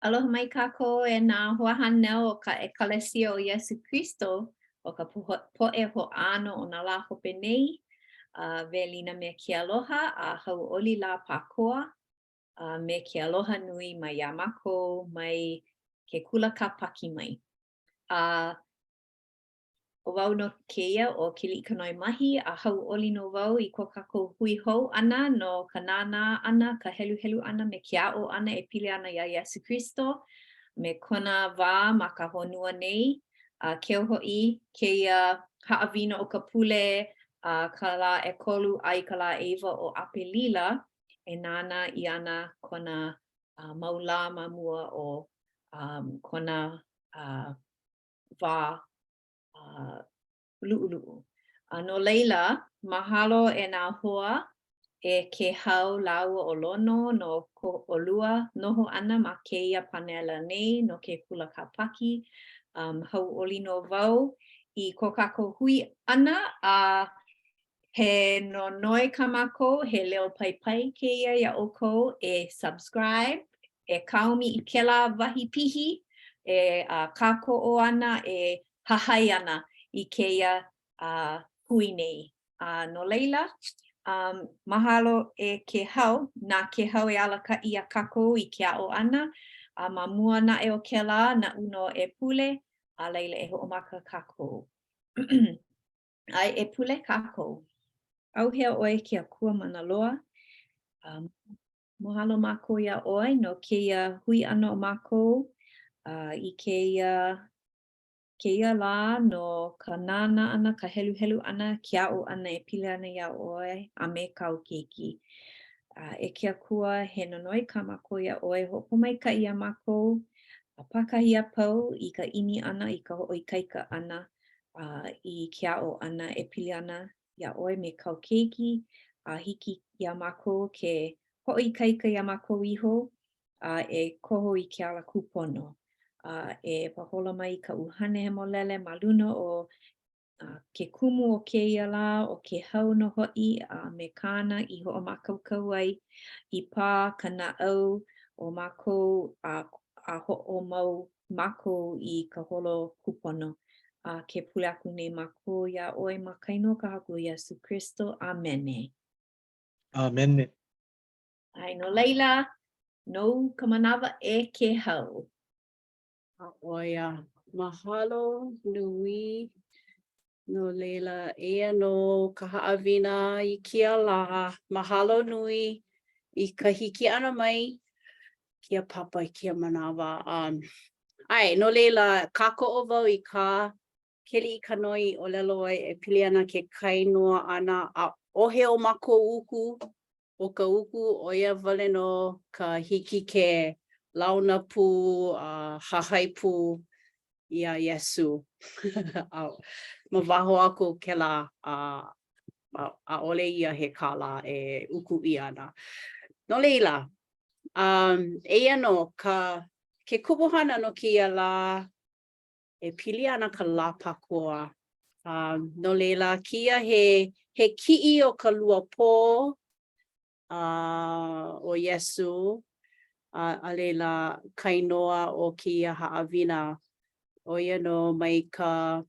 Aloha mai kākou e nā hoahānau o ka ʻEkalesia o Iesū Kristo, o ka poʻe hoʻāno o nā lā hope nei, a welina me ke aloha a hauʻoli lā Pākoa, a me ke aloha nui mai iā mākou mai ke kula Kāpaki mai. A ʻO wau nō kēia ʻo Keliʻikanoe Mahi a hauʻoli nō wau i ko kākou hui hou ʻana no ka nānā ʻana, ka heluhelu ʻana me ke aʻo ʻana e pili ana iā Iesū Kristo me kona wā ma ka honua nei, a keu hoʻi kēia haʻawina o ka pule a ka lā ʻekolu a i ka lā ʻeiwa o ʻApelila e nānā ʻia ana kona uh, mau lā ma mua o um, kona uh, wā uh, luʻuluʻu. A no laila, mahalo e nā hoa e Kēhau lāua ʻo Lono no ko ʻolua noho ʻana ma kēia panela nei no ke kula Kāpaki. Um, hauʻoli nō wau i ko kākou hui ʻana a he nonoi kā mākou, he leo paipai kēia iā ʻoukou e subscribe, e kaomi i kēlā wahi pihi e uh, kākoʻo ana, e hahai ana i kēia uh, hui nei. A no laila, um, mahalo e Kēhau, na Kēhau e alakaʻi iā kākou i ke aʻo ʻana, a ma mua naʻe o kēlā, naʻu nō e pule, a laila e hoʻomaka kākou. ʻAe, e pule kākou. ʻAuhea ʻoe ke Akua mana loa, um, Mahalo mākou iā ʻoe no kēia hui ʻana o mākou uh, i kēia, kēia lā no ka nānā ʻana, ka heluhelu ʻana, ke aʻo ʻana e pili ana iā ʻoe a me kāu keiki. Uh, e ke Akua, he nonoi kā mākou iā ʻoe, hoʻopōmaikaʻi iā mākou a pākahi a pau i ka ʻimi ʻana, i ka hoʻoikaika ʻana uh, i ke aʻo ʻana e pili ana iā ʻoe me kāu keiki, a hiki iā mākou ke hoʻoikaika iā mākou iho, a e koho i ke ala kūpono, a e pāhola mai ka ʻUhane Hemolele ma luna o ke kumu o kēia lā, ʻo Kēhau nō hoʻi, a me kāna i hoʻomākaukau ai i pā ka naʻau o mākou a, a hoʻomau mākou i ka holo kūpono. A ke pule aku nei mākou iā ʻoe ma ka inoa o ka Haku Iesū Kristo. ʻĀmene. ʻĀmene. ʻAe, no laila, nou ka manawa e Kēhau. A ʻo ia, mahalo nui. No laila, eia nō ka haʻawina i kēia lā. Mahalo nui i ka hiki ʻana mai kēia papa i kēia manawa. Um, ʻae, no laila, kākoʻo wau i kā Keliʻikanoe i ʻōlelo ai e pili ana ke kāinoa ʻana, ʻaʻohe o mākou uku ʻO ka uku, ʻo ia wale nō ka hiki ke launa pū a hahai pū iā Iesū. Ma waho aku o kēlā, ʻaʻole ia he kālā e uku ʻia ana. No laila, eia nō ka ke kumuhana no kēia lā e pili ana ka lā Pākoa. No laila, kēia he, he kiʻi o ka luapō a o Iesū, a, a laila, ka inoa o kēia haʻawina, ʻo ia nō mai ka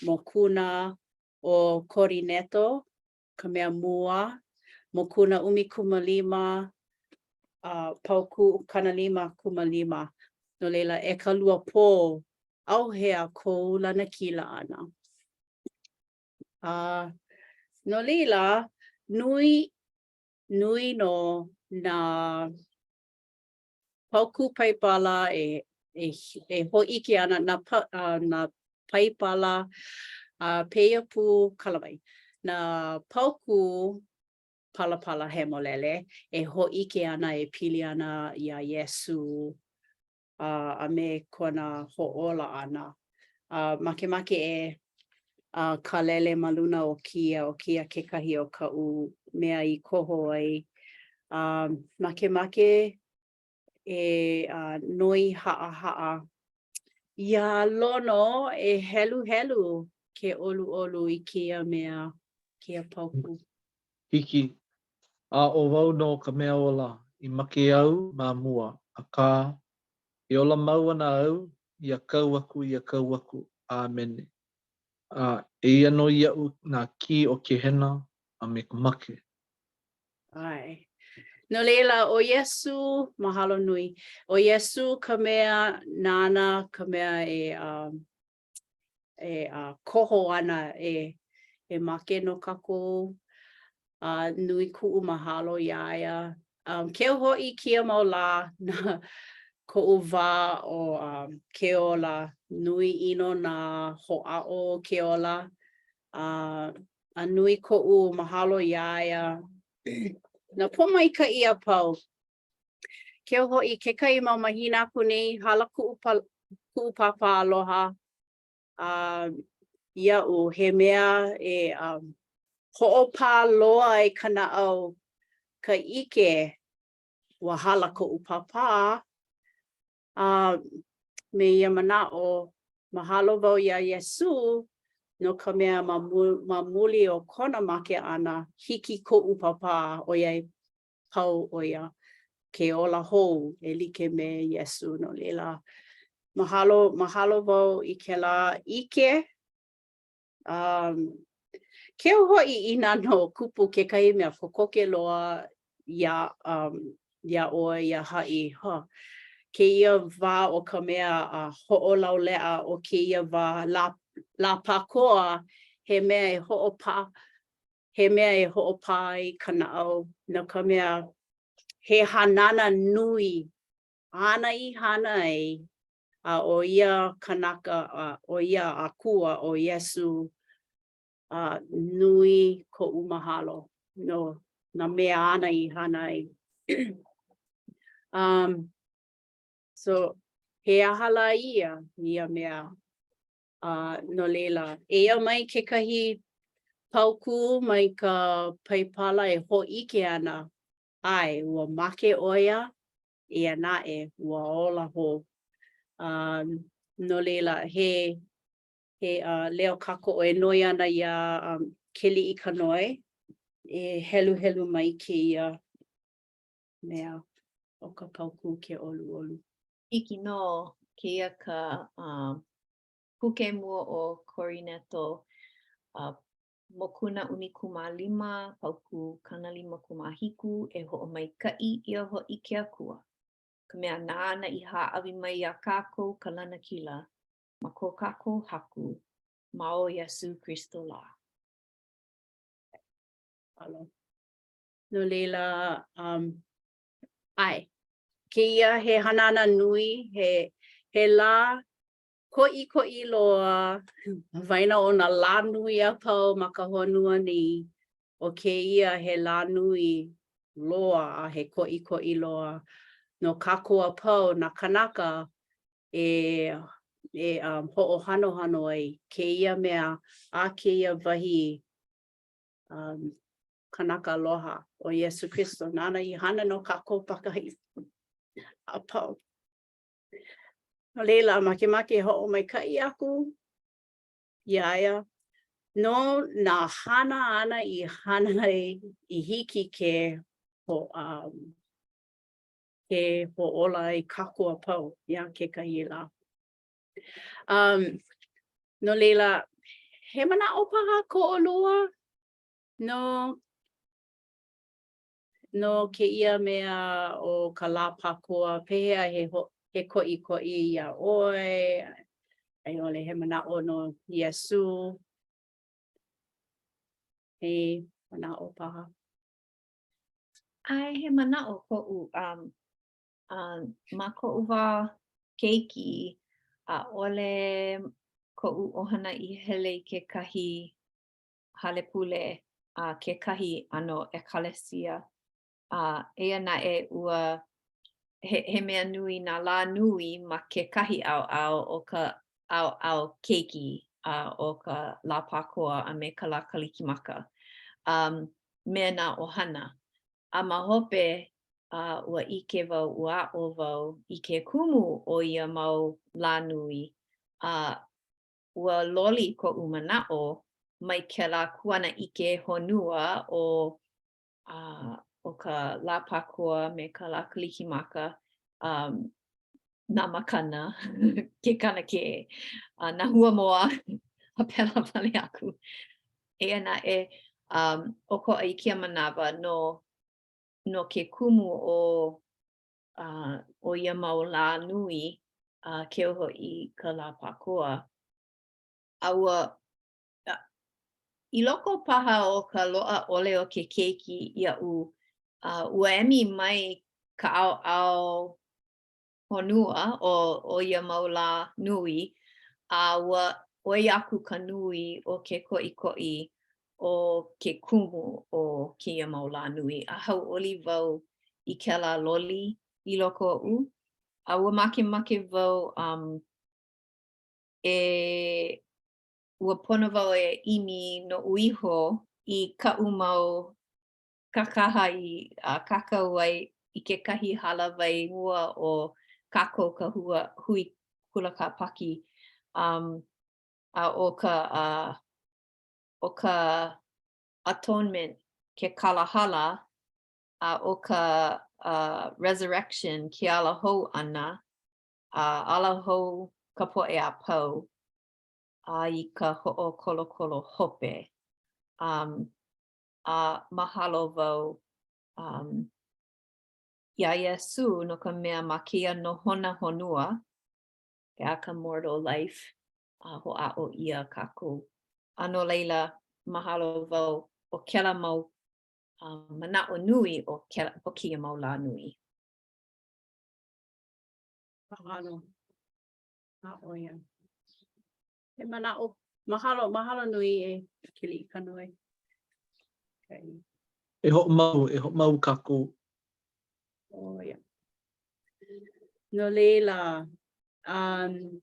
mokuna o Korineto, ka mea mua, mokuna 15, a paukū 55. No laila, e ka luapō, ʻauhea kou lanakila ʻana? A no laila, nui, nui nō nā paukū Paipala e, e, e hōʻike ana nā, pa, uh, nā Paipala a uh, pēia pū kala mai. Nā paukū palapala hemolele e hōʻike ana e pili ana iā Iesū uh, a me kona hoʻōla ʻana. Uh, makemake e uh, kālele ma luna o kēia, ʻo kēia kekahi o kaʻu mea i koho ai. Uh, makemake e uh, noi haʻahaʻa iā Lono e heluhelu ke ʻoluʻolu i kēia mea, kēia paukū. Hiki, a ʻo wau nō ka mea ola, i make au ma mua, akā, E ola mau ana au ia kau aku ia kau aku. ʻĀmene. A eia nō iaʻu nā kī o Kehena a me ka make. ʻAe. No laila, ʻo Iesū, mahalo nui. ʻO Iesū ka mea nāna ka mea e um, e uh, koho ana e, e make no kākou. A uh, nui kuʻu mahalo iā ia. Um, keu hoʻi kēia mau lā na koʻu wā o um, Keola, nui ʻino nā hoʻāʻo o Keola. A uh, a nui koʻu mahalo iā ia. Nā pōmaikaʻi a pau. Keu hoʻi kekahi mau mahina aku nei, hala kuʻu, pa, kuʻu pāpā aloha a iaʻu he mea e um, hoʻopā loa i ka naʻau ka ʻike ua hala koʻu pāpā A me ia manaʻo, mahalo wau iā Iesū no ka mea ma, ma muli o kona make ʻana, hiki koʻu pāpā ʻoiai pau ʻo ia ke ola hou e like me Iesū. No laila, mahalo, mahalo wau i kēlā ʻike. Um, keu hoʻi inā nō kupu kekahi mea kokoke loa iā, um, iā ʻoe, iā haʻi, huh. Kēia wā o ka mea a hoʻolauleʻa o kēia wā lā, lā Pākoa, he mea e hoʻopā, he mea e hoʻopā ai ka naʻau, no ka mea, he hanana nui āna i hana ai, a ʻo ia kanaka, a ʻo ia Akua, ʻo Iesū, a nui koʻu mahalo no nā mea āna i hana ai. um, so, he aha lā ia, ia mea? Uh, no laila, eia mai kekahi paukū mai ka Paipala e hōʻike ana, ʻae, ua make ʻo ia, eia naʻe, ua ola hou. Um, no laila, he he uh, leo kākoʻo e noi ana iā um, Keliʻikanoe e heluhelu mai kēia mea o ka paukū ke ʻoluʻolu. Hiki nō kēia ka uh, puke mua o Korineto uh, mokuna 15, paukū 57, e hoʻomaikaʻi ʻia hoʻi ke Akua, ka mea nāna i hāʻawi mai iā kākou ka lanakila ma ko kākou Haku, ma o Iesū Kristo lā. Alo. No laila, um, ʻae, kēia he hanana nui, he, he lā koʻikoʻi loa ma waena o nā lā nui a pau ma ka honua nei, ʻo kēia he lā nui loa a he koʻikoʻi loa no kākou a pau, nā kānaka e e um, hoʻohanohano ai kēia mea a kēia wahi um, kanaka aloha ʻo Iesū Kristo nāna i hana no kākou pākahi a pau. No laila, makemake e hoʻomaikaʻi aku iā ia no nā hana āna i hana ai i hiki ke ho, um, ke hoʻōla ai kākou a pau iā kekahi lā. Um, no laila, he manaʻo paha ko ʻolua no no kēia mea o ka lā Pākoa, pehea he, ho, he koʻikoʻi iā ʻoe, a i ʻole he manaʻo no Iesū, he manaʻo paha. ʻAe, he manaʻo koʻu um, uh, ma koʻu wā keiki, ʻaʻole koʻu ʻohana i hele i kekahi hale pule a kekahi ʻano ʻekalesia. A eia naʻe ua he, he mea nui nā lā nui ma kekahi ʻaoʻao o ka ʻaoʻao keiki a ʻo ka lā Pākoa a me ka lā Kalikimaka. Um, me nā ʻohana. A ma hope, uh, ua ʻike wau, ua aʻo wau i ke kumu o ia mau lā nui, a ua loli koʻu manaʻo mai kēlā kuanaʻike honua o, uh, o ka lā Pākoa me ka lā Kalikimaka, um, Nā makana, ke kanakē, a nā hua moa, a pēlā wale aku. Eia naʻe, um, ʻokoʻa i kēia manawa no, no ke kumu o, uh, o ia mau lā nui, a uh, keu hoʻi ka lā Pākoa. A ua, a, i loko paha o ka loaʻa ʻole o ke keiki iaʻu, uh, ua emi mai ka ʻaoʻao honua o, o ia mau lā nui, a ua ʻoi aku ka nui o ke koʻikoʻi o ke kumu o kēia mau lā nui. A hauʻoli wau i kēlā loli i loko oʻu, a ua makemake wau um, e ua pono wau e ʻimi noʻu iho i kaʻu mau kakaha i uh, kākau ai i kekahi hālāwai mua o kākou ka hua, hui kula kāpaki. Um, a ʻo ka, uh, ʻo ka atonement ke kalahala, a ʻo ka uh, resurrection ke ala hou ʻana, a ala hou ka poʻe a pau a i ka hoʻokolokolo hope. Um, a mahalo wau um, iā Iesū no ka mea ma kēia nohona honua, ʻeā ka mortal life, a hoʻāʻo ʻia kākou. A no laila, mahalo wau o kēlā mau uh, manaʻo nui o, kēlā, o kēia mau lā nui. Mahalo. A ʻo ia. He manaʻo, mahalo, mahalo nui e Keliʻikanoe. Okay. E hoʻomau, e hoʻomau kākou. ʻO ia. No laila, um,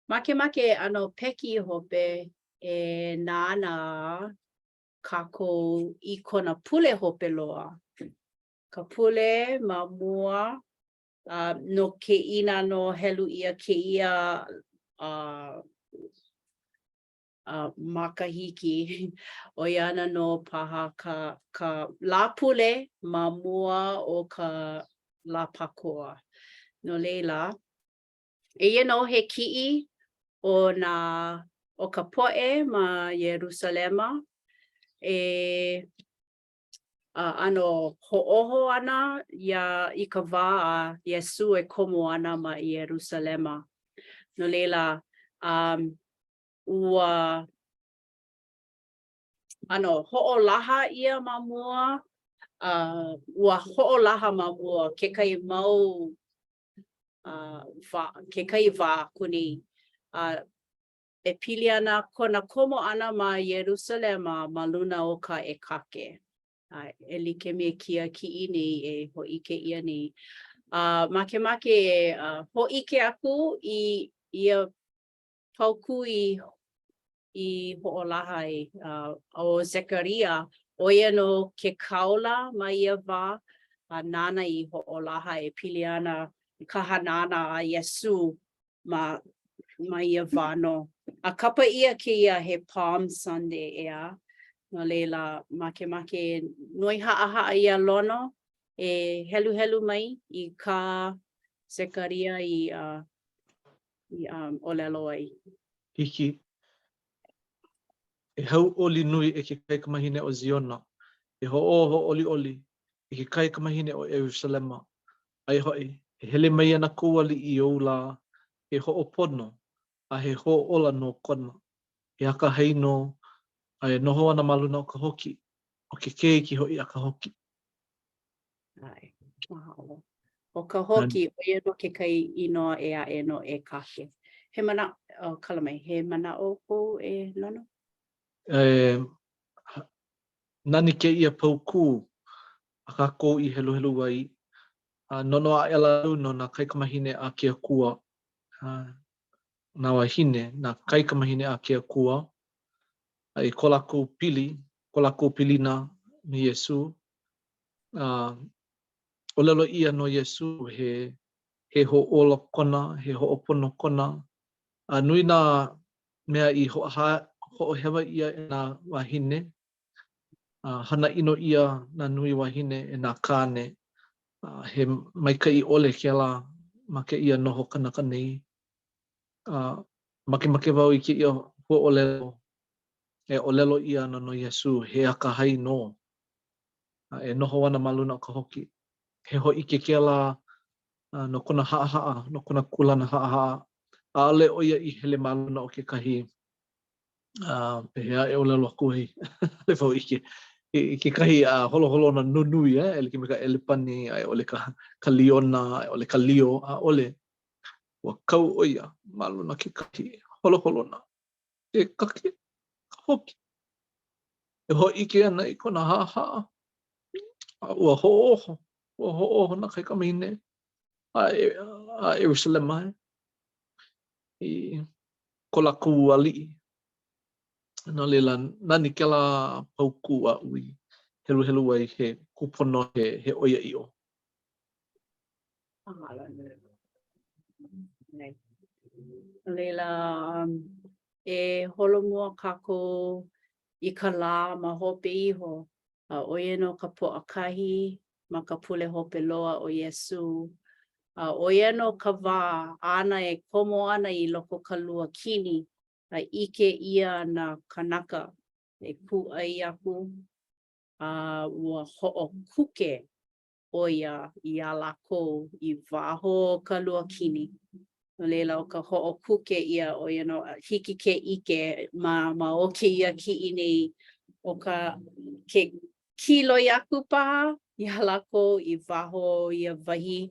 makemake ʻano peki hope e nānā kākou i kona pule hope loa. Ka pule ma mua uh, no ke inā nō helu ʻia kēia uh, uh, makahiki, ʻo ia ana nō paha ka, ka Lāpule ma mua o ka lā Pākoa. No laila, eia nō he kiʻi o nā o ka poʻe ma Ierusalema e ʻano hoʻōho ana iā i ka wā a Iesū e komo ana ma Ierusalema. No laila, um, ua ʻano hoʻolaha ʻia ma mua, uh, ua hoʻolaha ma mua kekahi mau uh, wā, kekahi wā aku nei, uh, e pili ana kona komo ʻana ma Ierusalema ma luna o ka ʻekake. A e like me kēia kiʻi nei e hōʻike ʻia nei. A makemake e uh, hōʻike aku i ia paukū i i hoʻolaha ai uh, ʻo Zekaria, ʻo ia nō ke kāula ma ia wā, a nāna i hoʻolaha e pili ana i ka hanana a Iesū ma, ma ia wā nō. A kapa ʻia kēia he Palm Sunday, ʻeā? No laila, makemake e noi haʻahaʻa iā Lono e heluhelu mai i kā Zekaria i, uh, i um, ʻōlelo ai. Hiki. E hauʻoli nui e ke kaikamahine o Ziona, e hoʻōho ʻoliʻoli e ke kaikamahine o Ierusalema, Aia hoʻi, e hele mai ana kou aliʻi i ou lā, he hoʻopono a he hoʻōla nō kona, he akahai nō, a e noho ana ma luna o ka hoki, ʻo ke keiki hoʻi a ka hoki. ʻAe, mahalo. ʻO ka hoki, ʻo ia nō kekahi inoa ʻē aʻe no ʻekake. He manaʻo, oh, kala mai, he manaʻo kou e Lono? E, nani kēia paukū a kākou i heluhelu ai, a noʻonoʻo aʻela au no nā kaikamahine a ke Akua, nā wāhine, nā kaikamahine a ke Akua, a i ko lākou pili, ko lākou pilina me Iesū, a ʻōlelo ʻia no Iesū he he hoʻōla kona, he hoʻopono kona, a nui nā mea i hoʻohewa ʻia e nā wāhine, a hana ʻino ʻia nā nui wāhine e nā kāne, a he maikaʻi ʻole kēlā. ma kēia noho kanaka nei. A makemake wau i kēia huaʻōlelo e ʻōlelo ʻia ana no Iesū, he akahai nō, a e noho ana ma luna o ka hoki. He hōʻike kēlā no kona haʻahaʻa, no kona kūlana haʻahaʻa. ʻAʻole ʻo ia i hele ma luna o kekahi, pehea e ʻōlelo aku ai, ʻaʻole wau ʻike, i kekahi holoholona nunui, e like me ka ʻelepani, a i ʻole ka, ka liona, a i ʻole ka lio, ʻaʻole. Ua kau ʻo ia ma luna o kekahi holoholona kekake, ka hoki, e hōʻike ana i kona haʻahaʻa, a ua hoʻōho, ua hoʻōho nā kaikamahine a a Ierusalema i ko lākou aliʻi. No laila, nani kēlā paukū aʻu i heluhelu ai, he kūpono, he, he ʻoiaʻiʻo. No laila, um, e holomua kākou i ka lā ma hope iho, a ʻo ia nō ka Pōʻakahi ma ka pule hope loa o Iesū, a ʻo ia nō ka wā āna e komo ana i loko o ka luakini a ʻike ʻia nā kānaka e kūʻai aku, a ua hoʻokuke ʻo ia iā lākou i waho o ka luakini. No laila, ʻo ka hoʻokuke ʻia, ʻo ia nō, hiki ke ʻike ma ma o kēia kiʻi nei, ʻo ka ke kīloi aku paha iā lākou i waho o ia wahi.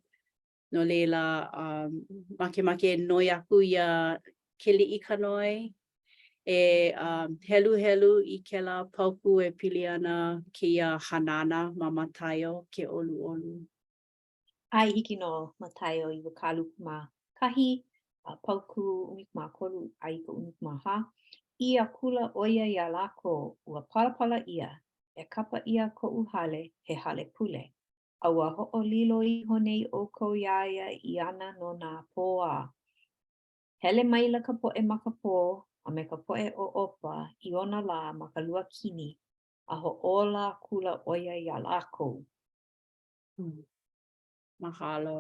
No laila, um, makemake e noi aku iā Keliʻikanoe e um, heluhelu i kēlā paukū e pili ana kēia hanana ma Mataio, ke ʻoluʻolu. ʻAe, hiki nō, Mataio 21, a paukū 13 a i ka 14, ʻī akula ʻo ia iā lākou, Ua palapala ʻia, e kapa ʻia koʻu hale he hale pule, a ua hoʻolilo iho nei ʻoukou iā ia i ana no nā pōā. Hele maila ka poʻe makapō a me ka poʻe ʻoʻopa i ona lā ma ka luakini, a hoʻōla akula ʻo ia iā lākou. Mahalo.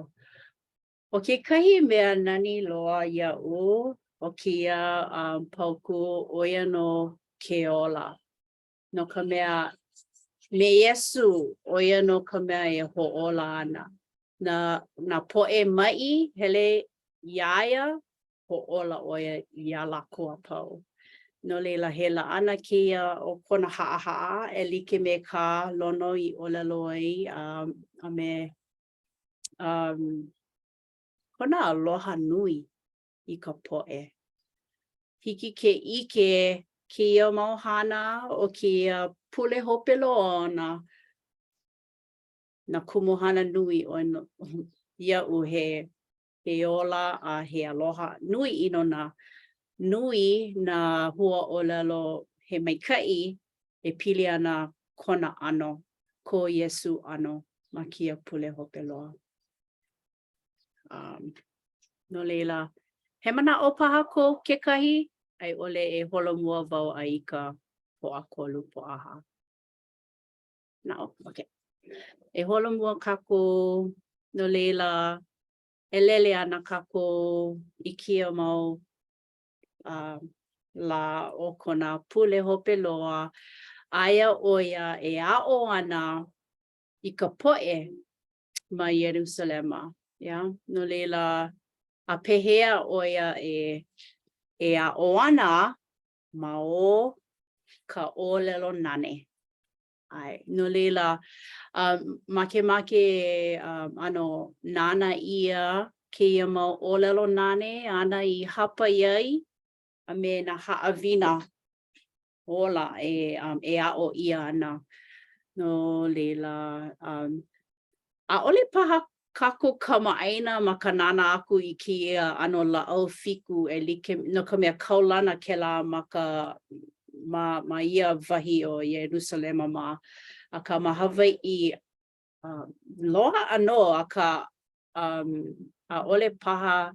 ʻO kekahi mea nani loa iaʻu o kēia um, paukū, ʻo ia nō ke ola. No ka mea, me Iesū, ʻo ia nō ka mea e hoʻōla ana. Nā, nā poʻe maʻi, hele iā ia, hoʻōla ʻo ia iā lākou a pau. No laila, he laʻana kēia o kona haʻahaʻa e like me kā Lono i ʻōlelo ai a, a me um, kona aloha nui i ka poʻe. Hiki ke ʻike kēia mau hana o kēia pule hope loa ona, nā kumuhana nui ʻo iaʻu he he ola a he aloha nui ʻino nā nui nā huaʻōlelo he maikaʻi e pili ana kona ʻano, ko Iesū ʻano ma kēia pule hope loa. Um, no laila, he manaʻo paha ko kekahi, a i ʻole e holomua wau a i ka Pōʻakolu, Pōʻahā. Manaʻo? Okay. E holomua kākou, no laila, e lele ana kākou i kēia mau uh, lā o kona pule hope loa, aia ʻo ia e aʻo ana i ka poʻe ma Ierusalema. Yeah? No laila, a pehea ʻo ia e, e aʻo ana ma o ka ʻōlelo nane. ʻAe, no laila, um, makemake e um, ʻano nānā ʻia kēia mau ʻōlelo nane āna i hapai ai a me nā haʻawina ola e, um, e aʻo ʻia ana. No laila, um, ʻaʻole paha kākou kamaʻāina ma ka nānā aku i kēia ʻano lāʻau fiku e like, no ka mea kaulana kēlā ma ka ma, ma ia wahi o Ierusalema mā. Akā ma Hawaiʻi, uh, loaʻa nō, akā um, ʻaʻole paha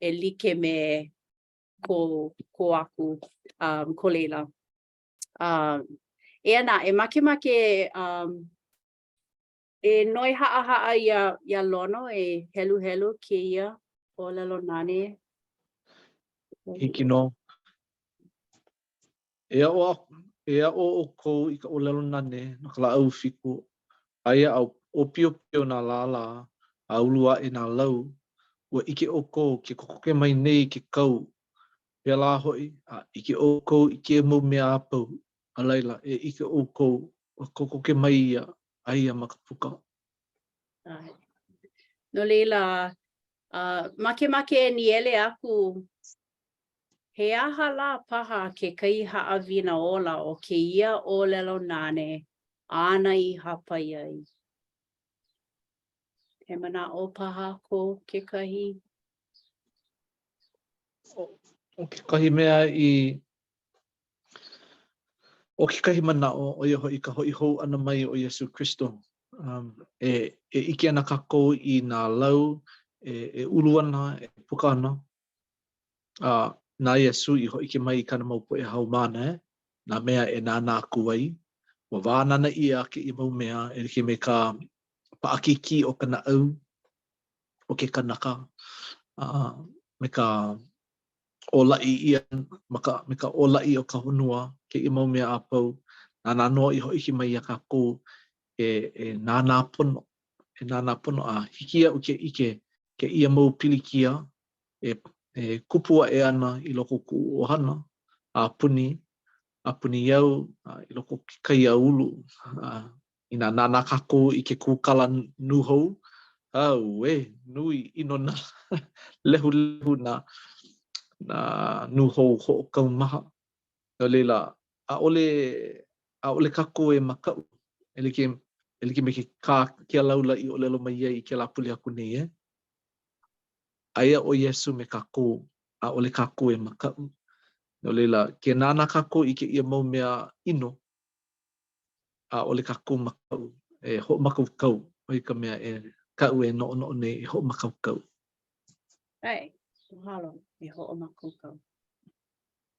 e like me ko, ko aku, um, ko laila. Uh, eia naʻe, makemake um, E noi haʻahaʻa iā, iā Lono e heluhelu kēia ʻōlelo nane. Hiki nō. E aʻo, e aʻo ʻoukou i ka ʻōlelo nane no ka lāʻau fiku, aia a ʻōpiopio nā lālā, a ulu aʻe nā lau, ua ʻike ʻoukou ke kokoke mai nei ke kau. Pēlā hoʻi, a ʻike ʻoukou i kēia mau mea a pau, a laila, e ʻike ʻoukou, ua kokoke mai ia, aia ma ka puka. ʻAe. No laila, uh, makemake e nīele aku, he aha lā paha kekahi haʻawina ola o kēia ʻōlelo nane āna i hāpai ai? He manaʻo paha ko kekahi? ʻO kekahi mea i ʻO kekahi manaʻo, ʻo ia hoʻi ka hoʻi hou ʻana mai o Iesū Kristo. Um, e, e ʻike ana kākou i nā lau e, e ulu ana, e puka ana. A na Iesū i hōʻike mai i kāna mau poʻe haumāna, eh, nā mea e nānā aku ai. Ua wānana ʻia kēia mau mea e like me ka paʻakikī o ka naʻau o ke kanaka, a me ka ʻōlaʻi ʻia ma ka, me ka ʻōlaʻi o ka honua, kēia mau mea a pau, nāna nō i hōʻike mai iā kākou e, e nānā pono, e nānā pono a hiki iaʻu ke ʻike kēia mau pilikia e, e kupu aʻe ana i loko o kuʻu ʻohana a puni, a puni au a i loko o ke kaiāulu, a Inā nānā kākou i ke kūkala nūhou, auē, nui ʻino nā lehulehu nā, nā nūhou hoʻokaumaha. No laila, ʻaʻole, ʻaʻole kākou e makaʻu e like, e like me ke kā Kealaula i ʻōlelo mai ai i kēlā pule aku nei, eh? Aia ʻo Iesū me kākou, ʻaʻole kākou e makaʻu. No laila, ke nānā kākou i kēia mau mea ʻino, ʻaʻole kākou makaʻu e hoʻomākaukau, ʻo ia ka mea e kaʻu e noʻonoʻo nei e hoʻomākaukau. ʻAe, mahalo e hoʻomākaukau.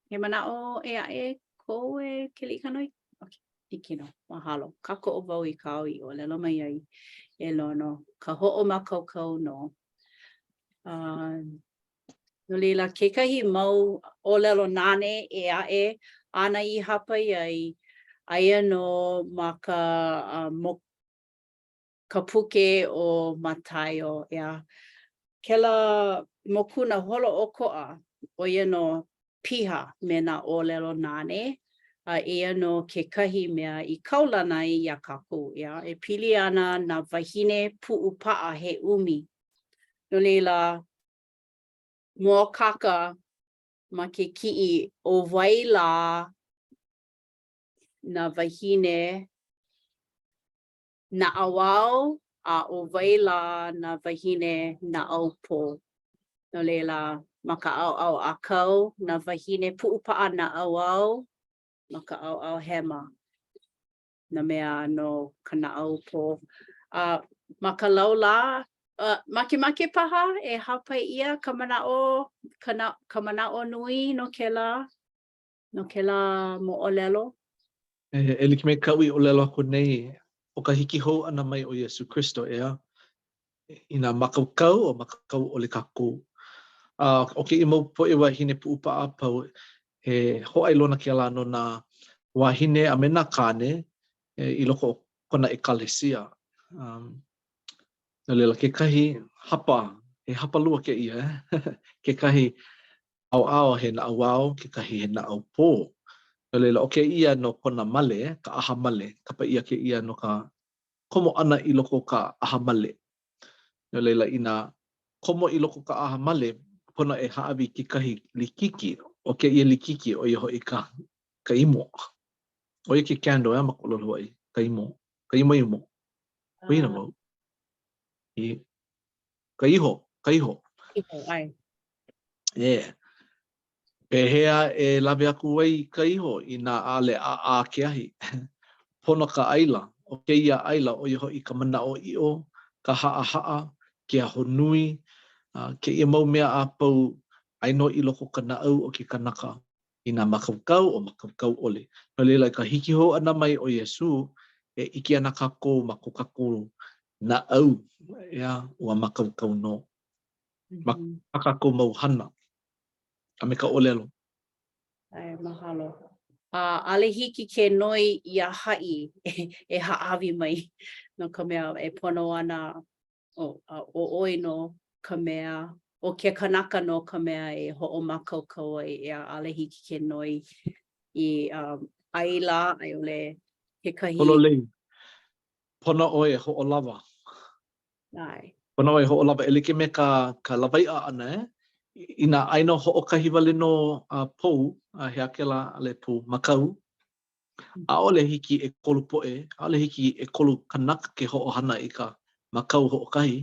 He manaʻo ʻē aʻe kou e Keliʻikanoe? Okay, hiki nō. Mahalo. Kākoʻo wau i kāu i ʻōlelo mai ai e Lono, ka hoʻomākaukau nō. Uh, No laila, kekahi mau ʻōlelo nane ʻē aʻe āna i hāpai ai, aia nō ma ka uh, ka puke ʻo Mataio, ʻeā. Kēlā mokuna holoʻokoʻa, ʻo ia nō piha me nā ʻōlelo nane, a eia nō kekahi mea i kaulana ai iā kākou, ʻeā, e pili ana nā wāhine puʻupaʻa he ʻumi. No laila, mōakāka ma ke kiʻi ʻo wai lā nā wāhine naʻauao a ʻo wai lā nā wāhine naʻaupō. No laila, ma ka ʻaoʻao ʻākau nā wāhine puʻupaʻa naʻauao, ma ka ʻaoʻao hema nā mea no ka naʻaupō. A ma ka laulā, uh, makemake paha e hāpai ʻia ka manaʻo, ka, na, ka manaʻo nui no kēlā, no kēlā moʻolelo? E, e like me kaʻu i ʻōlelo aku nei, ʻo ka hiki hou ʻana mai o Iesū Kristo, ʻeā, inā mākaukau o mākaukau ʻole kākou. A ʻo kēia mau poʻe wāhine puʻupaʻa a pau, he hōʻailona kēlā no nā wāhine a me nā kāne e, i loko o kona ʻekalesia. Um, no laila, kekahi hapa, he hapalua kēia, eh? kekahi ʻaoʻao he naʻauao, kekahi he naʻaupō. No laila, ʻo kēia no kona male, ka ʻaha male, kapa ʻia kēia no ka komo ʻana i loko o ka ʻaha male. No laila, inā komo i loko o ka ʻaha male, pono e hāʻawi kekahi likiki. ʻO kēia likiki, ʻo ia hoʻi ka, ka imo. ʻO ia ke candle, ʻeā, ma ka ʻōlelo Hawaiʻi, ka imo, ka imoimo. ʻO ia wau. I, ka iho, ka iho. Iho, ʻae. Yeah. Pehea e lawe aku ai i ka iho inā ʻaʻole ʻaʻā ke ahi? Pono ka ʻaila. ʻO kēia ʻaila, ʻo ia hoʻi ka manaʻoʻiʻo, ka haʻahaʻa, ke ahonui, kēia mau mea a pau, aia nō i loko o ka naʻau o ke kanaka, inā mākaukau o mākaukau ʻole. No laila, i ka hiki hou ʻana mai o Iesū, e ʻike ana kākou ma ko kākou. Naʻau, ʻeā, ua mākaukau nō. Ma kā kākou mau hana a me ka ʻōlelo. ʻAe, mahalo. A ʻaʻole hiki ke noi iā haʻi e hāʻawi mai no ka mea e pono ana ʻo ʻo ʻoe nō ka mea, ʻo ke kanaka nō ka mea e hoʻomākaukau ai, ʻeā, ʻaʻole hiki ke noi i um, ʻaila a i ʻole kekahi. Pololei. Pono ʻoe e hoʻolawa. ʻAe. Pono ʻoe e hoʻolawa e like me ka ka lawaiʻa ʻana, eh? Inā aia nō hoʻokahi wale nō a pou, a he aha kēlā, ʻaʻole pou, makau, ʻaʻole hiki ʻekolu poʻe, ʻaʻole hiki ʻekolu kanaka ke hoʻohana i ka makau hoʻokahi.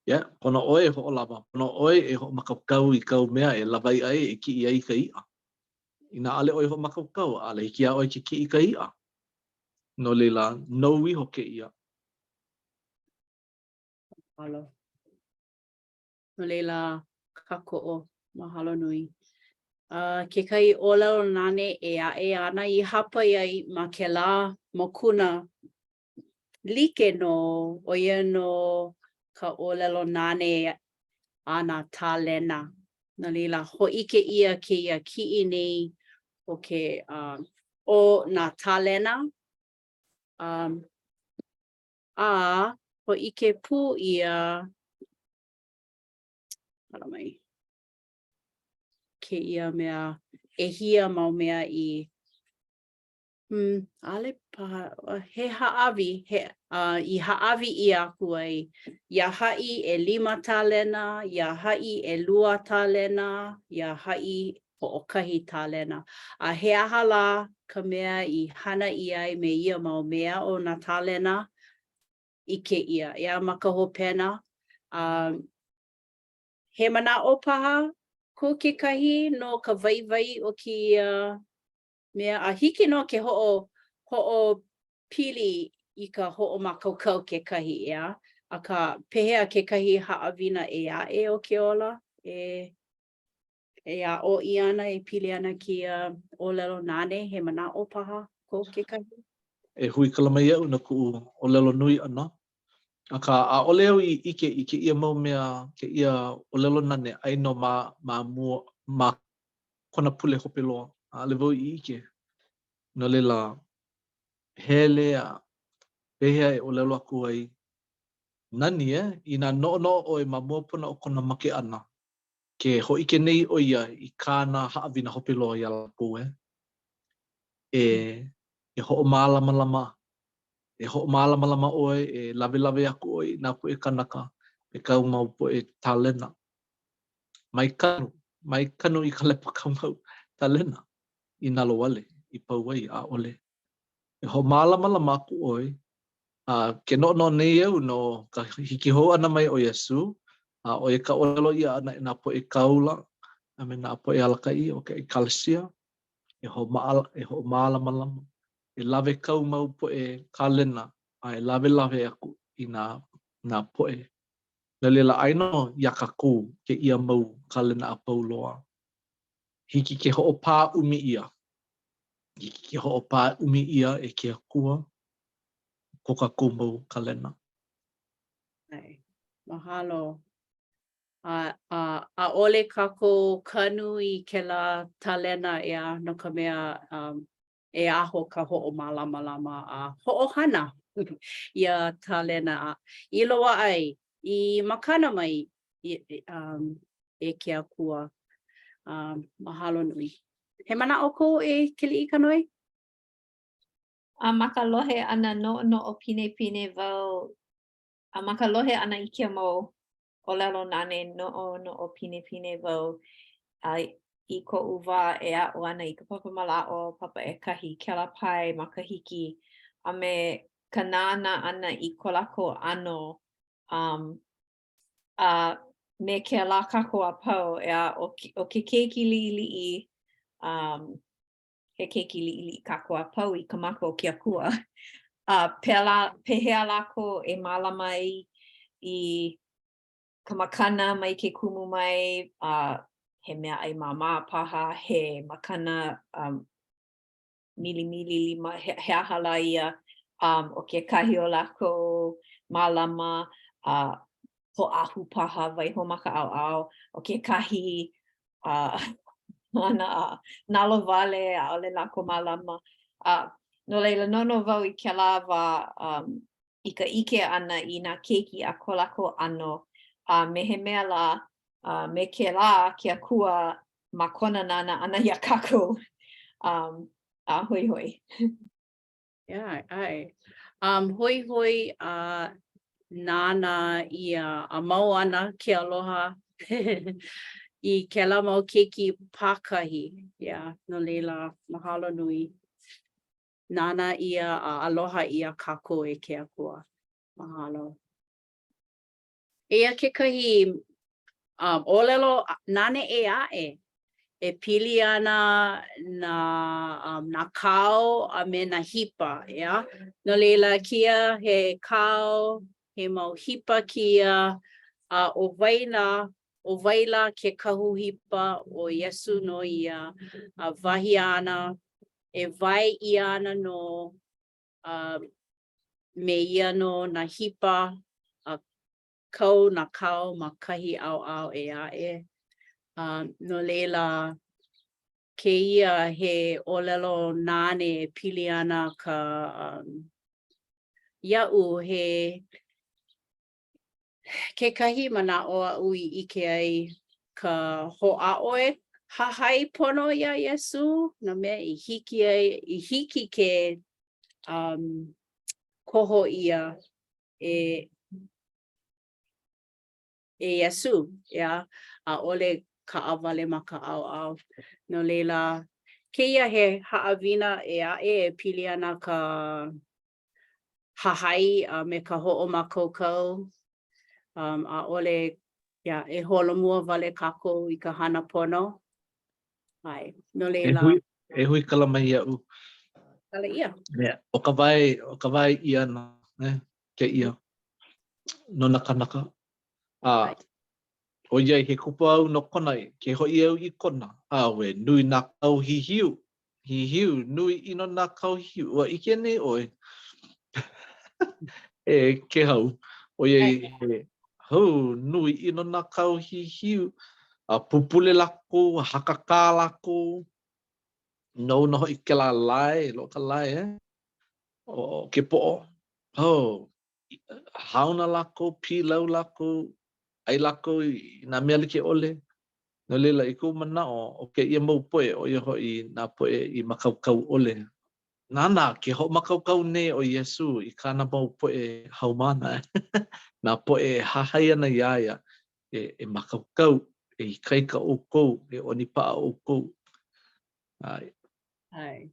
Yeah, pono ʻoe e hoʻolawa, pono ʻoe e hoʻomākaukau i kāu mea e lawaiʻa ai, e kiʻi ai i ka iʻa. Inā ʻaʻole ʻoe hoʻomākaukau, ʻaʻole hiki iā ʻoe ke kiʻi i ka iʻa. No laila, nou iho kēia. Mahalo. No laila, kākoʻo, mahalo nui. Uh, kekahi ʻōlelo nane ʻē aʻe āna i hāpai ai ma kēlā mokuna like nō, ʻo ia nō ka ʻōlelo nane a nā tālena. No laila, hōʻike ʻia kēia kiʻi nei o ke, uh, o nā tālena, um, a hōʻike pū ʻia, hala mai, kēia mea, ʻehia mau mea i, hmm, ʻaʻole paha, he hāʻawi, he, uh, i hāʻawi ʻia aku ai iā haʻi ʻelima tālena, iā haʻi ʻelua tālena, iā haʻi hoʻokahi tālena. A he aha lā ka mea i hana ʻia ai me ia mau mea o nā tālena? ʻIke ʻia, ʻeā, ma ka hopena, a He manaʻo paha ko kekahi no ka waiwai o kēia mea, a hiki nō ke hoʻo, hoʻopili i ka hoʻomākaukau kekahi, ʻeā? Akā, pehea kekahi haʻawina ʻē aʻe o ke ola e, e aʻo ʻia ana e pili ana kēia ʻōlelo nane, he manaʻo paha ko kekahi? E huikala mai iaʻu no kuʻu ʻōlelo nui ʻana. Akā, ʻaʻole au i ʻike i kēia mau mea, kēia ʻōlelo nane, aia nō ma, ma mua, ma kona pule hope loa. ʻAʻole wau i ʻike. No laila, hele a pehea e ʻōlelo aku ai, nani, eh? Inā noʻonoʻo ʻoe ma mua pono o kona make ʻana, ke hōʻike nei ʻo ia i kāna haʻawina hope loa iā lākou, eh? E, e hoʻomālamalama E hoʻomālamalama ʻoe, e lawelawe aku ʻoe i nā poʻe kanaka me kāu mau poʻe tālena. Mai kanu, mai kanu i ka lepo kāu mau tālena i nalowale, i pau ai, ʻaʻole. E hoʻomālamalama aku ʻoe, a ke noʻonoʻo nei au no ka hiki hou ʻana mai o Iesū, a ʻo ia ka ʻōlelo ʻia ʻana e nā poʻe kāula a me nā poʻe alakaʻi o ka ʻekalesia, e e hoʻomālamalama, e lawe kāu mau poʻe kālena a e lawelawe aku i nā, nā poʻe. No laila, aia nō iā kākou kēia mau kālena a pau loa. Hiki ke hoʻopāʻumi ʻia. Hiki ke hoʻopāʻumi ʻia e ke Akua ko kākou mau kālena. ʻAe. Mahalo. A, a, ʻaʻole kākou kanu i kēlā tālena, ʻeā, no ka mea, um, e aho ka hoʻomālamalama a hoʻohana ia tālena a i loaʻa ai, i makana mai um, e ke Akua. Um, mahalo nui. He manaʻo kou e Keliʻikanoe? A ma ka lohe ʻana noʻonoʻo pinepine wau, a ma ka lohe ʻana i kēia mau ʻōlelo nane noʻonoʻo pinepine wau a i koʻu wā e aʻo ana i ka papa mālaaʻo papa ʻekahi, kēlā pae makahiki, a me ka nānā ʻana i ko lākou ʻano um, a me kēlā kākou a pau, ʻeā, ʻo, ʻo ke keiki liʻiliʻi, um, he keiki liʻiliʻi kākou a pau i ka maka o ke Akua. A pēlā, pehea lākou e mālama ai i ka makana mai ke kumu mai, a he meaʻai māmā paha, he makana um, milimili lima, he, he aha lā ia, um, ʻo kekahi o lākou. mālama a hoʻāhu paha, waiho ma ka ʻaoʻao, ʻo kekahi a hana a nalowale, ʻaʻole lākou mālama. A no laila, noʻonoʻo wau i kēlā wā um, i ka ʻike ʻana i nā keiki a ko lākou ʻano, a me he mea lā, uh, me kēlā ke Akua ma kona nānā ʻana iā kākou. Um, a hoihoi. Yeah, ʻae. Um, hoihoi a uh, nānā ʻia a mau ana ke aloha i kēlā mau keiki pākahi. Yeah, no laila, mahalo nui. Nānā ʻia a aloha ʻia kākou e ke Akua. Mahalo. Eia kekahi um, ʻōlelo nane ʻē aʻe e pili ana nā, um, nā kao a me nā hipa, ʻeā? No laila, kēia he kao, he mau hipa kēia, a ʻo wai lā, ʻo wai lā ke kahu hipa, ʻo Iesū nō ia, a wahi āna, e wae ʻia ana nō a me ia nō nā hipa a kau nā kao ma kahi ʻaoʻao ʻē aʻe. A no laila, kēia he ʻōlelo nane e pili ana ka um, iaʻu he Kekahi manaʻo aʻu i ʻike ai ka hoʻāʻo e hahai pono iā Iesū, nā mea i hiki ai, i hiki ke um, koho ʻia e e Iesū, ʻeā, ʻaʻole kaʻawale ma ka ʻaoʻao. No laila, kēia he haʻawina ʻē aʻe e pili ana ka hahai a me ka hoʻomākaukau, um, ʻaʻole, yeah, e holomua wale kākou i ka hana pono. ʻAe, no laila. E hui, e huikala mai iaʻu. Kala ʻia. Yeah. ʻO ka wae, ʻo ka wae ʻia ʻana, eh, kēia, no nā kānaka. A, ʻoiai he kupua au no Kona, ke hoʻi au i Kona, auē, nui nā kau hihiu Hihiu, nui ʻino nā kau hihiu. Ua ʻike nei ʻoe e Kehau, ʻoiai he hou, nui ʻino nā kau hihiu. A pupule lākou, hakakā lākou. Nou nō hoʻi kēlā lae, loaʻa ka lae, eh? O ke poʻo. Oh, hauna lākou, pīlau lākou, ʻai lākou i nā mea like ʻole. No laila, i koʻu manaʻo, ʻo kēia mau poʻe, ʻo ia hoʻi nā poʻe i mākaukau ʻole, nānā, ke hoʻomākaukau nei ʻo Iesū i kāna mau poʻe haumāna, nā poʻe e hahai ana iā ia, e, e mākaukau, e ikaika ʻoukou, e ʻonipaʻa ʻoukou. ʻAe. ʻAe.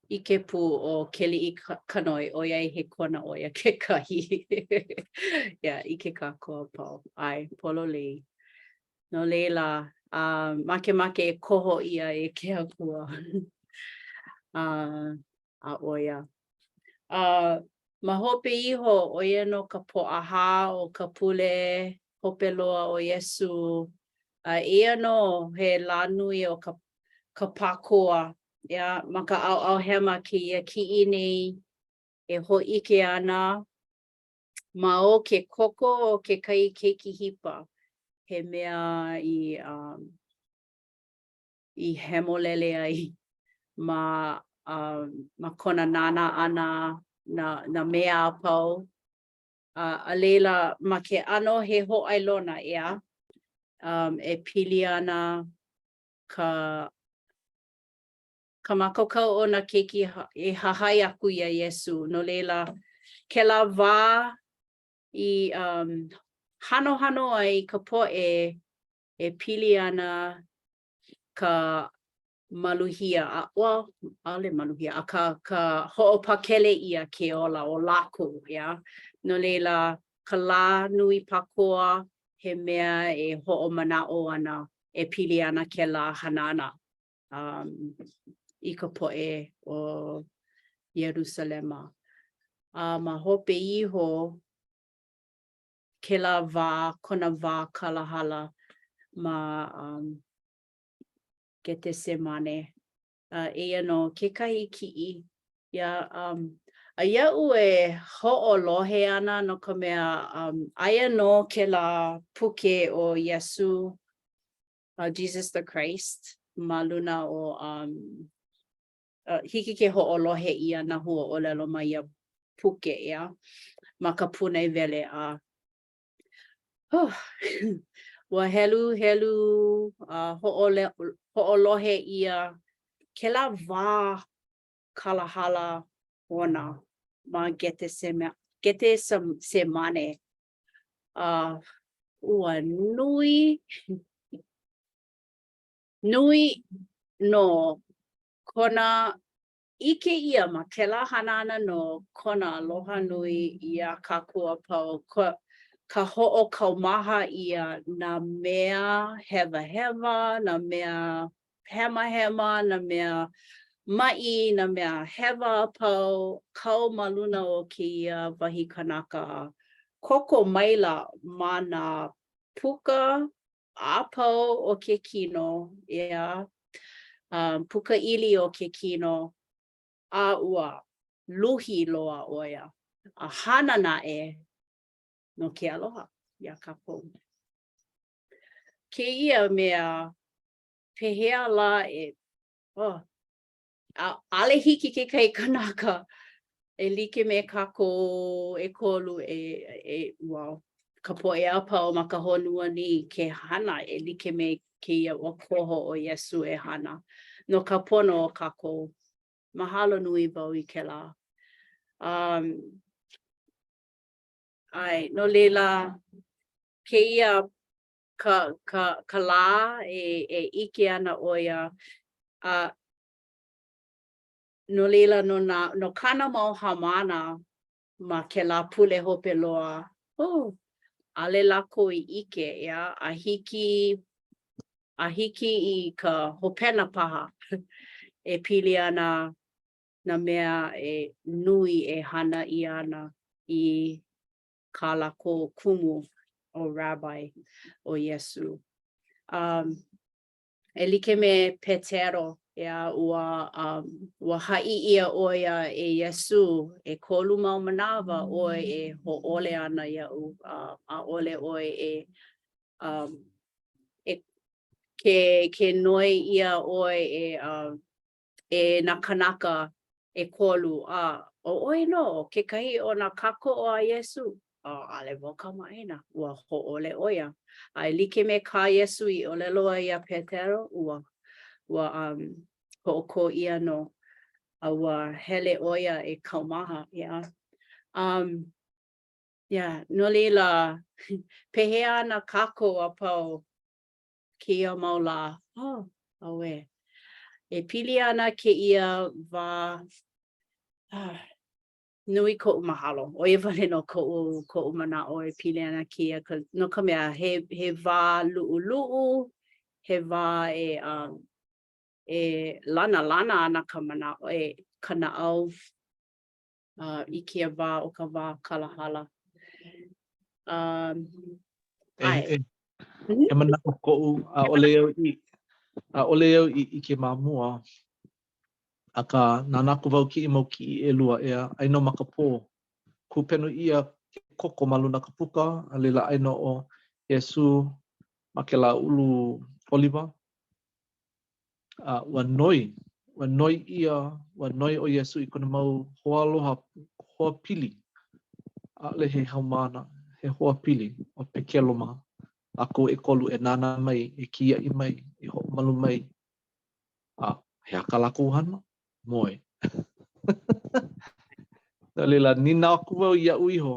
ʻIke pū ʻo Keliʻi Kanoe, ʻoiai he Kona ʻo ia kekahi. Yeah, ʻike kākou a pau. ʻAe, pololei. No laila, uh, makemake e koho ʻia e ke Akua. uh, a ʻo ia. Uh, ma hope iho, ʻo ia nō ka Pōʻahā o ka pule hope loa o Iesū. A eia nō he lā nui o ka, ka Pākoa. Yeah, ma ka ʻaoʻao hema kēia kiʻi nei e hōʻike ana ma o ke koko o kekahi keiki hipa, he mea i, um, i hemolele ai ma, um, ma kona nānā ʻana nā, nā mea a pau. A, a laila, ma ke ʻano he hōʻailona, ʻeā, um, e pili ana ka ka mākaukau o nā keiki e hahai aku iā Iesū. No laila, kēlā wā i um, hanohano ai ka poʻe e pili ana ka maluhia, a, well, ʻaʻole maluhia, akā ka hoʻopakele ʻia ke ola o lākou, ʻeā. No laila, ka lā nui Pākoa, he mea e hoʻomanaʻo ana e pili ana kēlā hanana. um, i ka poʻe o Ierusalema. A ma hope iho, kēlā wā, kona wā kalahala ma um, Getesemane. Uh, eia nō kekahi kiʻi. Yeah, um, A iaʻu e hoʻolohe ana no ka mea, um, aia nō kēlā puke ʻo Iesū, uh, Jesus the Christ, ma luna o, um, uh, hiki ke hoʻolohe ʻia nā huaʻōlelo ma ia puke, ʻeā, ma ka pūnaewele a huh, ua heluhelu a uh, hoʻole, hoʻolohe ʻia kēlā wā kalahala ona ma Getesema, Getesemane. A uh, ua nui, nui nō kona ʻike ʻia ma kēlā hana ʻana nō kona aloha nui iā kākou a pau, ka, ka hoʻokaumaha ʻia nā mea hewahewa, nā mea hemahema, nā mea maʻi, nā mea hewa a pau, kau ma luna o kēia wahi kanaka a koko maila ma nā puka a pau o ke kino, ʻeā, um, puka ʻili o ke kino, a ua luhi loa ʻo ia. A hana naʻe no ke aloha iā kākou. Kēia mea, pehea lā e, oh, ʻaʻole hiki kekahi kanaka e like me kākou ʻekolu e, e, well, ka poʻe a pau ma ka honua nei ke hana e like me kēia ua koho ʻo Iesū e hana no ka pono o kākou. Mahalo nui wau i kēlā. Um, ʻae, no laila, kēia ka, ka, ka lā e, e ʻike ana ʻo ia, a no laila, no nā, no kāna mau haumāna ma kēlā pule hope loa, oh, ʻaʻole lākou i ʻike, ʻeā, a hiki, a hiki i ka hopena paha e pili ana nā mea e nui e hana ʻia ana i kā lākou kumu ʻo Rabbi ʻo Iesū. Um, e like me Petero, ʻeā, ua, um, ua haʻi ʻia ʻo ia e Iesū, ʻekolu mau manawa ʻoe e hōʻole ana iaʻu, uh, ʻaʻole ʻoe e, um, e ke, ke noi ʻia ʻoe e, uh, e nā kānaka ʻekolu, a ʻo ʻoe nō kekahi o nā kākoʻo a Iesū, a ʻaʻole wau kamaʻāina, ua hōʻole ʻo ia. A e like me kā Iesū i ʻōlelo ai iā Petero, ua, ua um, hoʻokō ʻia nō, a ua hele ʻo ia e kaumaha, ʻeā. Um, yeah, no laila, pehea ana kākou a pau kēia mau lā? Oh, auē. E pili ana kēia wā, ah, nui koʻu mahalo. ʻO ia wale nō koʻu, koʻu manaʻo e pili ana kēia, no ka mea, he, he wā luʻuluʻu, he wā e, um, e lanalana ana ka manaʻo, e, ka naʻau uh, i kēia wā o ka wā kalahala. Um, e, e, mhm. he manaʻo koʻu, ʻaʻole au i, ʻaʻole au i ʻike ma mua, akā, nānā aku wau kēia mau kiʻi ʻelua, ʻeā, ai nō ma ka pō. Kūpenu ʻia ke koko ma luna ka puka, a laila ai nō ʻo Iesū ma kēlā ulu ʻoliva, a ua noi, ua noi ʻia, ua noi ʻo Iesū i kona mau hoaaloha, hoa pili, ʻaʻole he haumāna, he hoa pili, ʻo Pekelo mā, lākou ʻekolu e nānā mai, e kiaʻi mai, e hoʻomalu mai. A he aha kā lākou hana? Moe. No laila, nīnau aku wau iaʻu iho,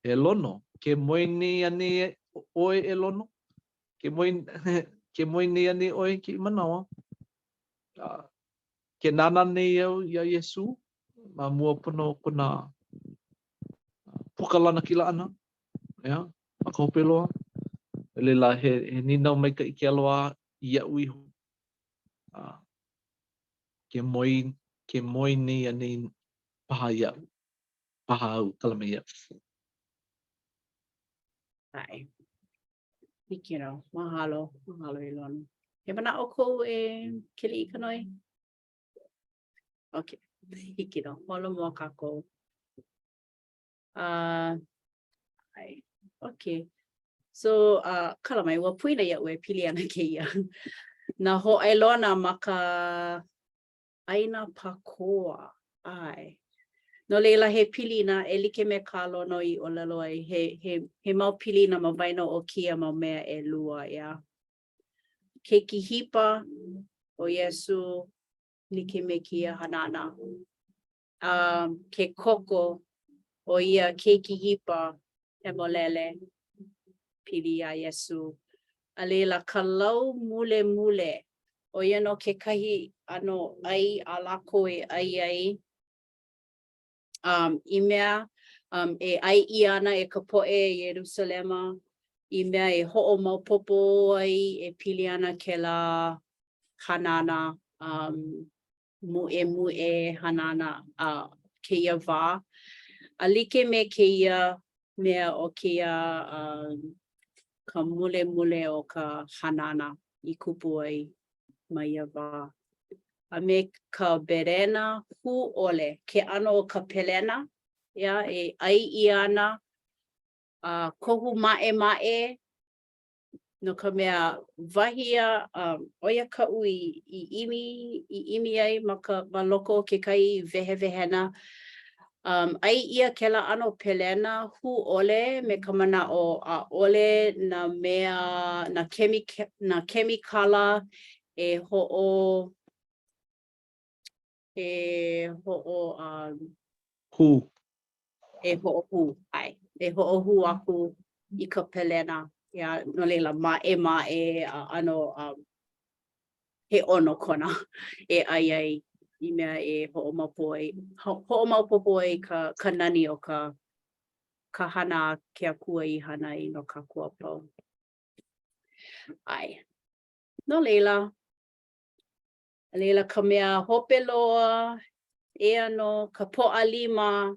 e Lono, ke moe nei anei ʻoe e Lono? Ke moe, ke moe nei anei ʻoe i kēia manawa? A, ke nānā nei au iā Iesū ma mua pono o kona puka lanakila ʻana, ʻeā, ma ka hope loa. No laila, he, he nīnau maikaʻi ke aloha iaʻu iho. A, ke moe, ke moe nei anei paha iaʻu, paha au, kala mai iaʻu. ʻAe. Hiki nō. Mahalo. Mahalo e Lono. He manaʻo kou e Keliʻikanoe? Ok. Hiki nō. Holomua kākou. Uh, ʻae, okay. So, uh, kala mai, ua poina iaʻu e pili ana kēia. Nā hōʻailona ma ka ʻāina Pakoa. ʻAe. No laila, he pilina, e like me kā Lono i ʻōlelo ai, he, he, he mau pilina ma waena o kēia mau mea ʻelua, ʻeā. Keiki hipa ʻo Iesū, like me kēia hanana. A ke koko o ia keiki hipa hemolele pili iā Iesū. A laila, ka lau mulemule, ʻo ia nō kekahi ʻano ʻai a lākou e ʻai ai, um, i mea um, e ʻai ʻia ana e ka poʻe Ierusalema, i mea e hoʻomaopopo ai e pili ana kēlā hanana um, muʻemuʻe hanana a kēia wā. A like me kēia mea o kēia um, ka mulemule o ka hanana i kupu ai ma ia wā. A me ka berena hū ʻole, ke ʻano o ka pelena, ʻeā, e ʻai ʻia ana a kohu maʻemaʻe no ka mea, wahi a, um, ʻo ia kaʻu i, i ʻimi, i ʻimi ai ma ka, ma loko o kekahi wehewehena, um, ʻai ʻia kēlā ʻano pelena hū ʻole me ka manaʻo ʻaʻole nā mea, nā kemi, nā kemikala e hoʻo, e hoʻo, um, Hū. E hoʻohū, ʻae, e hoʻohū aku i ka pelena, ʻeā, no laila, maʻemaʻe a ʻano um, he ʻono kona e ʻai ai i mea e hoʻomaopopo ai, hoʻomaopopo ai ka, ka nani o ka, ka hana a ke Akua i hana ai no kākou a pau. ʻAe. No laila, A laila ka mea hope loa, eia nō ka Pōʻalima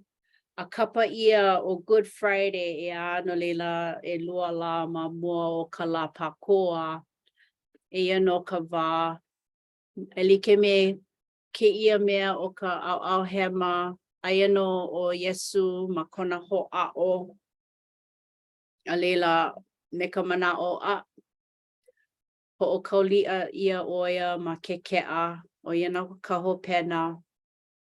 a kapa ʻia ʻo Good Friday, ʻeā, no laila ʻelua lā ma mua o ka lā Pākoa, eia nō ka wā e like me kēia mea o ka ʻaoʻao hema, aia nō ʻo Iesū ma kona hoʻāʻo, a laila me ka manaʻo, a Hoʻokauliʻa ʻia ʻo ia ma ke keʻa, ʻo ia nō ka hopena.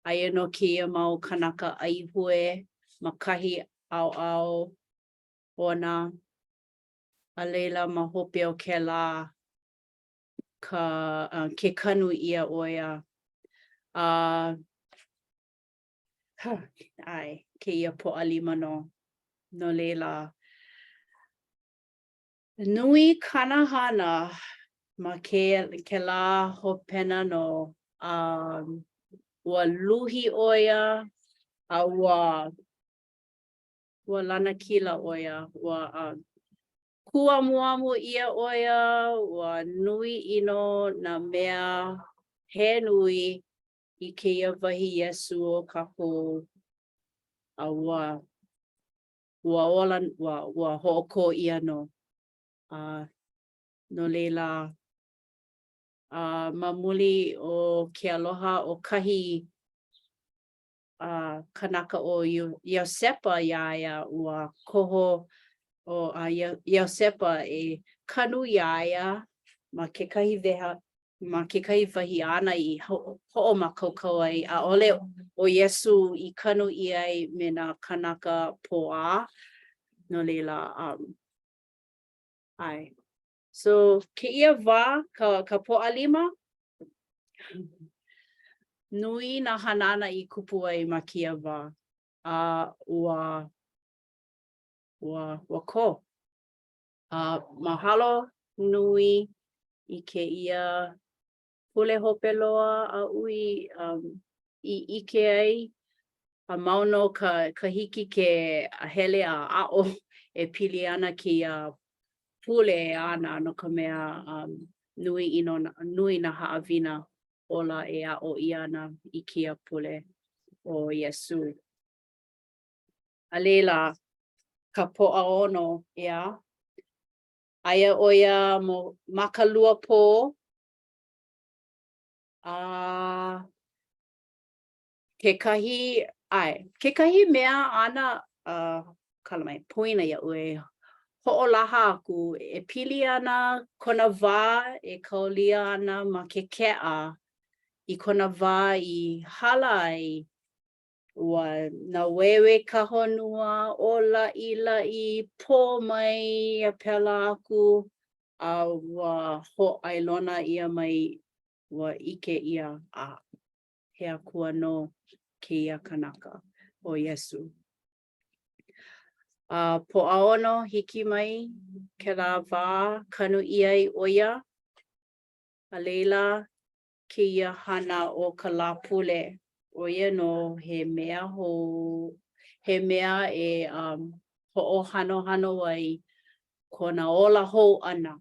Aia nō kēia mau kānaka ʻaihue ma kahi ʻaoʻao ona, a laila ma hope o kēlā ka ke kanu ʻia ʻo ia. A ʻae, kēia Pōʻalima nō. No laila, Nui kāna hana ma kēlā hopena nō, a ua luhi ʻo ia, a ua ua lanakila ʻo ia, ua kūamuamu ʻia ʻo ia, ua nui ʻino nā mea he nui i kēia wahi Iesū o kākou, a ua ua ola, ua, ua hoʻokō ʻia nō. A no laila, a ma muli o ke aloha o kahi a kanaka ʻo Iosepa iā ia, ua koho ʻo Iosepa e kanu iā ia ma kekahi weha, ma kekahi wahi āna i hoʻomākaukau ai, ʻaʻole ʻo Iesū i kanu ʻia ai me nā kānaka pōā, no laila, um, ʻae. So, kēia wā, ka, ka Pōʻalima, nui nā hanana i kupu ai ma kēia wā, a ua, ua, ua kō. A mahalo nui i kēia pule hope loa aʻu i um, i ʻike ai, a mau nō ka, ka hiki ke hele a aʻo e pili ana kēia pule āna no ka mea um, nui ʻino, nui nā haʻawina ola e aʻo ʻia ana i kēia pule o Iesū. A laila, ka Pōʻaono, ʻeā, aia ʻo ia ma ka luapō, a kekahi, ʻae, kekahi mea āna. uh, kala mai, poina iaʻu e hoʻolaha aku e pili ana kona wā e kaulia ana ma ke keʻa i kona wā i hala ai ua nāueue ka honua, ʻōlaʻilaʻi, pō mai a pēlā aku, a ua hōʻailona ʻia mai, ua ʻike ʻia, a he akua nō kēia kanaka, ʻo Iesū. A Pōʻaono, hiki mai kēlā wā kanu ʻia ai ʻo ia, a laila kēia hana o ka Lāpule, ʻo ia nō he mea hou, he mea e um, hoʻohanohano ai kona ola hou ʻana.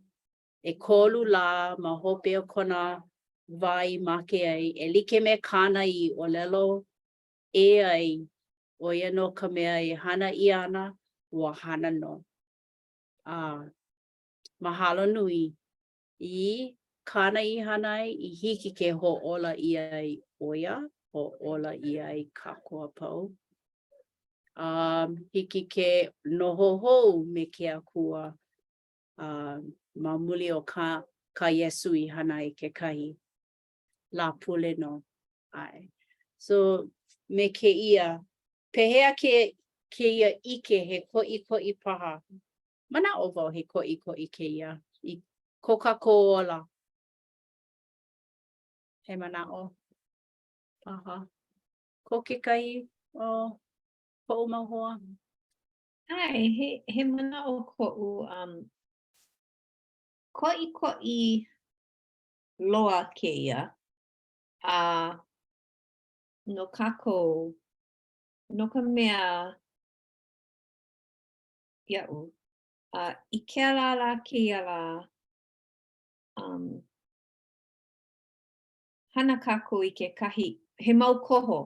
ʻEkolu lā ma hope o kona wā i make ai, e like me kāna i ʻōlelo ʻē ai, ʻo ia nō ka mea e hana ʻia ana, ua hana nō. A mahalo nui i kāna i hana ai i hiki ke hoʻōla ʻia ai ʻo ia, hoʻōla ʻia ai kākou a pau. A hiki ke noho hou me ke Akua a ma muli o kā, kā Iesū i hana ai kekahi Lāpule nō. ʻAe. So, me kēia, pehea ke, kēia ʻike he koʻikoʻi paha? Manaʻo wau he koʻikoʻi kēia i ko kākou ola. He manaʻo paha ko kekahi o koʻu mau hoa? ʻAe, he, he manaʻo koʻu, um, koʻikoʻi loa kēia, a no kākou, no ka mea, iaʻu, a i kēlā lā kēia lā, um, hana kākou i kekahi, he mau koho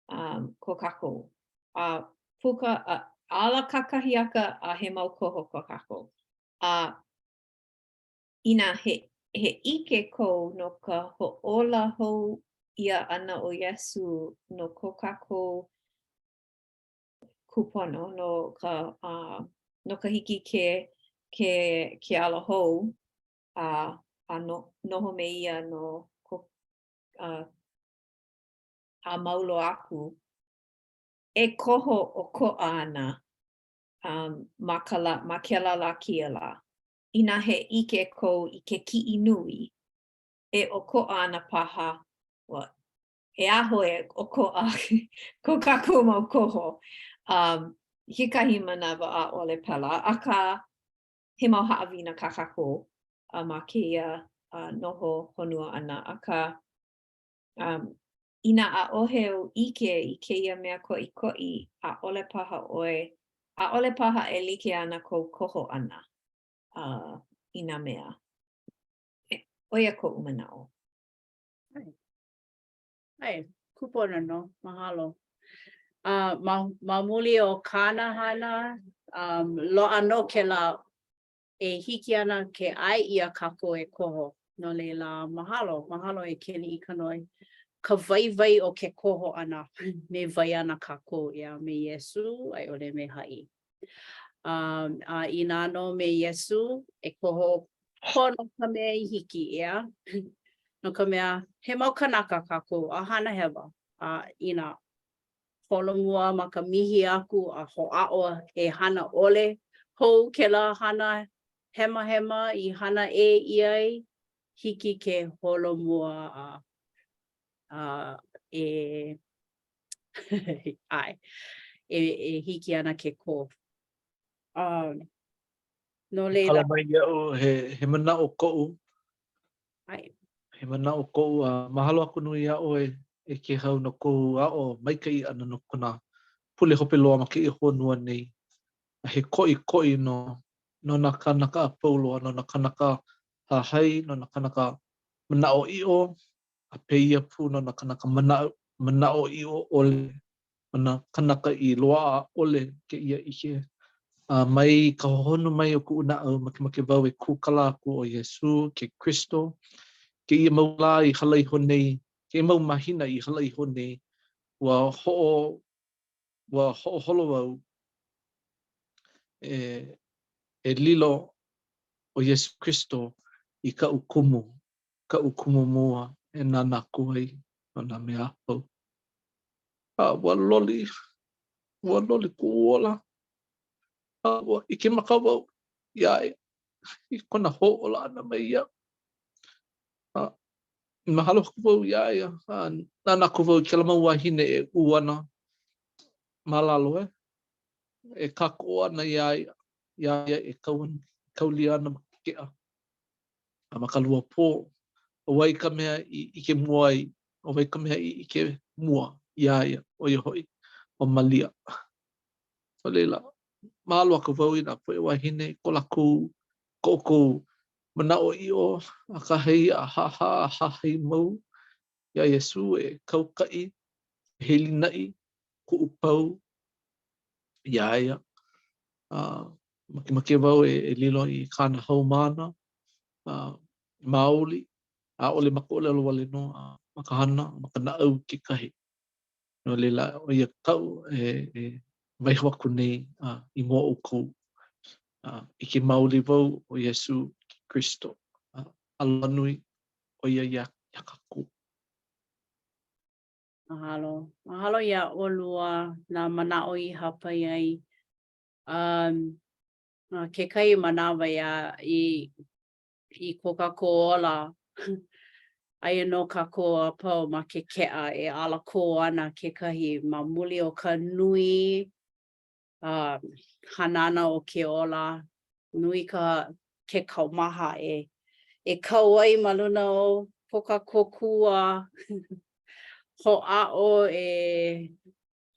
um, ko kākou. A puka, a ala kakahiaka a he mau koho ko kākou. A inā he, he ʻike kou no ka hoʻōla hou ʻia ʻana o Iesū no ko kākou kūpono, no ka, uh, no ka hiki ke, ke, ke ala hou a, a no, noho me ia no ko, uh, a mau loa aku, e koho ʻokoʻa ana um, ma, ka lā, ma kēlā lā kēia lā. Inā he ʻike kou i ke kiʻi nui, e ʻokoʻa ana paha, well, e aho e ʻokoʻa ko kākou mau koho. Um, i kekahi manawa ʻaʻole pēlā, akā, he mau haʻawina kā kākou uh, ma kēia uh, noho honua ʻana, akā, um, inā ʻaʻohe ou ʻike i kēia mea koʻikoʻi, ʻaʻole paha ʻoe, ʻaʻole paha e like ana kou koho ʻana uh, i nā mea. E, ʻo ia koʻu manaʻo. ʻAe, kūpono nō, mahalo. Uh, ma, ma muli o kāna hana, um, loaʻa nō kēlā e hiki ana ke ʻae ʻia kākou e koho. No laila, mahalo, mahalo e Keliʻikanoe. Ka waiwai o ke koho ʻana, me wai ana kākou, ʻeā, me Iesū a i ʻole me haʻi. Um, a inā nō me Iesū, e koho pono ka mea i hiki, ʻeā? No ka mea, he mau kanaka kākou a hana hewa, a inā holomua ma ka mihi aku a hoʻāʻo e hana ʻole hou kēlā hana hemahema i hana ʻē ʻia ai, hiki ke holomua a, a e ʻae, e, e hiki ana ke kō. Um, no laila. Kala mai iaʻu, he, he manaʻo koʻu. ʻAe. He manaʻo koʻu, a mahalo aku nui iā ʻoe e Kēhau no kou aʻo maikaʻi ʻana no kona pule hope loa ma kēia honua nei. A he koʻikoʻi nō no nā kānaka a pau loa, no nā kānaka hahai, no nā kānaka manaʻoʻiʻo, a pēia pū no nā kānaka manaʻo, manaʻoʻiʻo ʻole, no nā kānaka i loaʻa ʻole kēia ʻike. A mai ka hohonu mai o kuʻu naʻau, makemake wau e kūkala aku ʻo Iesū, ke Kristo, kēia mau lā i hala iho nei, kēia mau mahina i hala iho nei, ua hoʻo, ua hoʻoholo wau. e, e lilo ʻo Iesū Kristo i kaʻu kumu, kaʻu kumu mua e nānā aku ai no nā mea a pau. A ua loli, ua loli kuʻu ola, a ua ʻike maka wau iā ia i kona hōʻola ʻana mai iaʻu. A mahalo aku wau iā ia, a nānā aku wau i kēlā mau wāhine e ʻū ana ma lalo, e, e kākoʻo ana iā ia, iā ia e kau ana, kaulia ana ma ke keʻa a ma ka lua pō. ʻO wai ka mea i ʻike mua ai, ʻo wai ka mea i ʻike mua iā ia, ʻo ia hoʻi, ʻo Malia. No laila, mahalo aku wau i nā poʻe wāhine i ko lākou, ko ʻoukou manaʻoʻiʻo, akahai a haʻahaʻa a hahai mau iā Iesū e kaukaʻi, e hilinaʻi, kuʻupau iā ia. A makemake wau e, e lilo i kāna haumāna a, maoli, ʻaʻole ma ka ʻōlelo wale nō, a ma ka hana, ma ka naʻau kekahi. No laila, ʻo ia kaʻu e, e waiho aku nei a, i mua o ʻoukou. A, ʻike maoli wau ʻo Iesū Kristo. A, aloha nui ʻo ia iā, iā kākou. Mahalo. Mahalo iā ʻolua nā manaʻo i hāpai ai. Um, kekahi manawa iā i i ko kākou ola, aia nō kākou a pau ma ke keʻa e alakō ana kekahi ma muli o ka nui uh, hanana o ke ola, nui ka ke kaumaha e e kau ai ma luna o ko kākou kū a hoʻāʻo e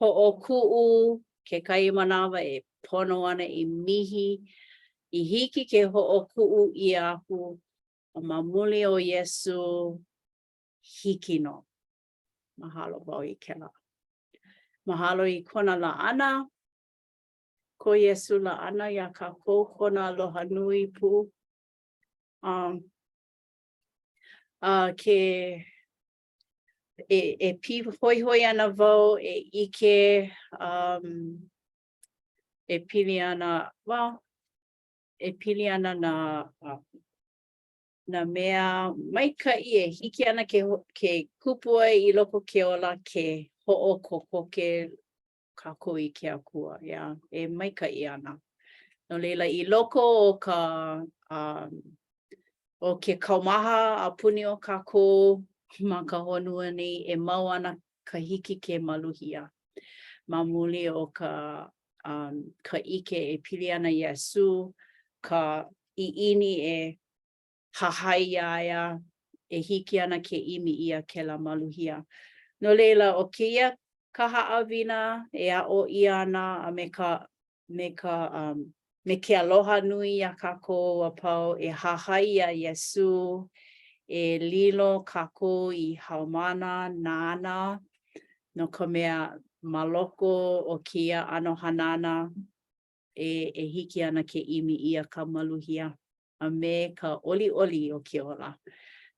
hoʻokuʻu kekahi manawa e pono ana i mihi, i hiki ke hoʻokuʻu ʻia aku a ma muli o Iesū, hiki nō. Mahalo wau i kēlā. Mahalo i kona laʻana, ko Iesū laʻana iā kākou, kona aloha nui pū. Um, uh, ke e, e pīhoihoi ana wau e ʻike um, e pili ana, well, e pili ana nā, uh, nā mea maikaʻi e hiki ana ke, ke kupu ai i loko ke ola ke hoʻokokoke kākou i ke Akua, yeah, e maikaʻi ana. No laila, i loko o ka, um, o ke kaumaha a puni o kākou ma ka honua nei, e mau ana ka hiki ke maluhia. Ma muli o ka, um, ka ʻike e pili ana Iesū, ka ʻiʻini e hahai iā ia, e hiki ana ke ʻimi ʻia kēlā maluhia. No laila, ʻo kēia ka haʻawina e aʻo ʻia ana a me ka, me ka, um, me ke aloha nui iā kākou a pau e hahai iā Iesū, e lilo kākou i haumāna nāna, no ka mea, ma loko o kēia ʻano hanana e, e hiki ana ke ʻimi ʻia ka maluhia a me ka ʻoliʻoli o ke ola.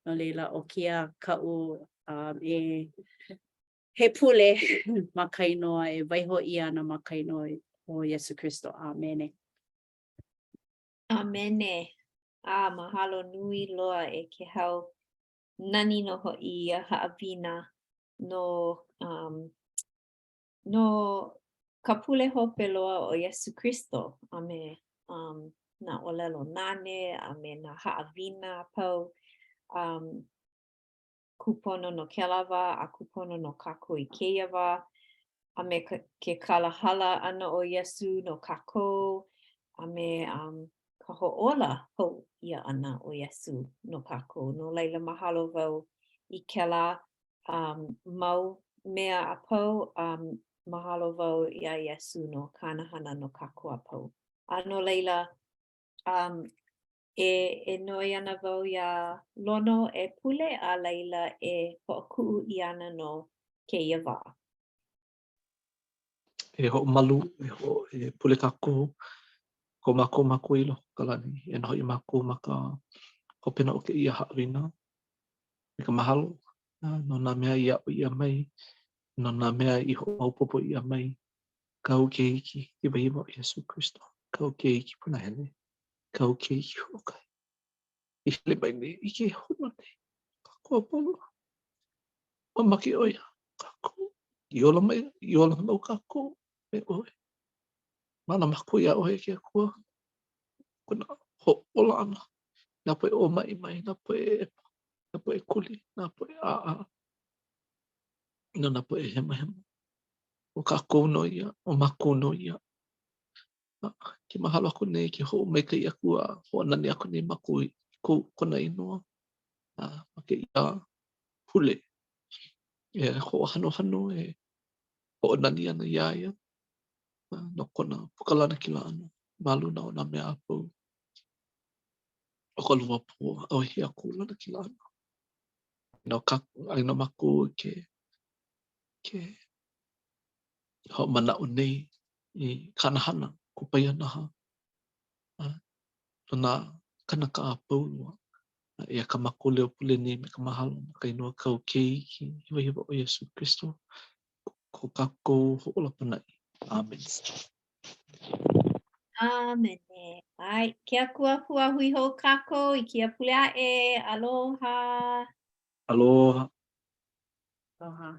No laila, ʻo kēia kaʻu um, e he pule ma ka inoa e waiho ʻia ana ma ka inoa o Iesu Kristo. ʻĀmene. ʻĀmene. A mahalo nui loa e Kehau. Nani nō hoʻi ia haʻawina no um, no ka pule hope loa o Iesu Kristo a me um, nā ʻōlelo nane a me nā haʻawina a pau. Um, kūpono no kēlā wā a kūpono no kākou i kēia wā, a me ke kalahala ʻana o Iesū no kākou, a me um, ka hoʻōla hou ʻia ʻana o Iesū no kākou. No laila, mahalo wau i kēlā um, mau mea a pau, um, mahalo wau iā Iesū no kāna hana no kākou a pau. A no laila, um, E, e noi ana wau iā Lono e pule, a laila e hoʻokuʻu ʻia ana nō kēia wā. E hoʻomalu, e, ho, e pule kākou, ko mākou Makua i loko o ka lani, e noho hoʻi mākou ma ka hopena o kēia haʻawina, me ka mahalo no nā mea i aʻo ʻia mai, no nā mea i hoʻomaopopo ʻia mai, kāu Keiki hiwahiwa ʻo Iesū Kristo. Kāu Keiki punahele, kāu Keiki hoʻokahi, i hele mai nei i kēia honua nei, kākou a pau loa. Ua make ʻo ia kākou, i ola mai, i ola mau kākou me ʻoe. Mahalo mākou iā ʻoe e ke Akua, kona hoʻōla ʻana, nā poʻe ʻōmaʻimaʻi, nā poʻe ʻeʻepa, nā poʻe kuli, nā poʻe ʻaʻā, no nā poʻe hemahema. ʻO kākou nō ia, ʻo mākou nō ia. Ke mahalo aku nei, ke hoʻomaikaʻi aku a hoʻonani aku nei mākou i kou kona inoa a ma kēia pule e hoʻohanohano e hoʻonani ana iā ia no kona puka lanakila ʻana ma luna o nā mea a pau o ka lua pō, ʻauhea kou lanakila ʻana. No ka, aia nō mākou ke, ke hoʻomanaʻo nei i kāna hana kupaianaha no nā kānaka a pau loa. Eia kā mākou leo pule nei me ka mahalo ma ka inoa kāu Keiki hiwahiwa ʻo Iesū Kristo, ko kākou Hoʻōla Pōnaʻi. ʻĀmene. ʻĀmene. ʻAe, ke Akua aku a hui hou kākou i kēia pule aʻe. Aloha. Aloha. Aloha.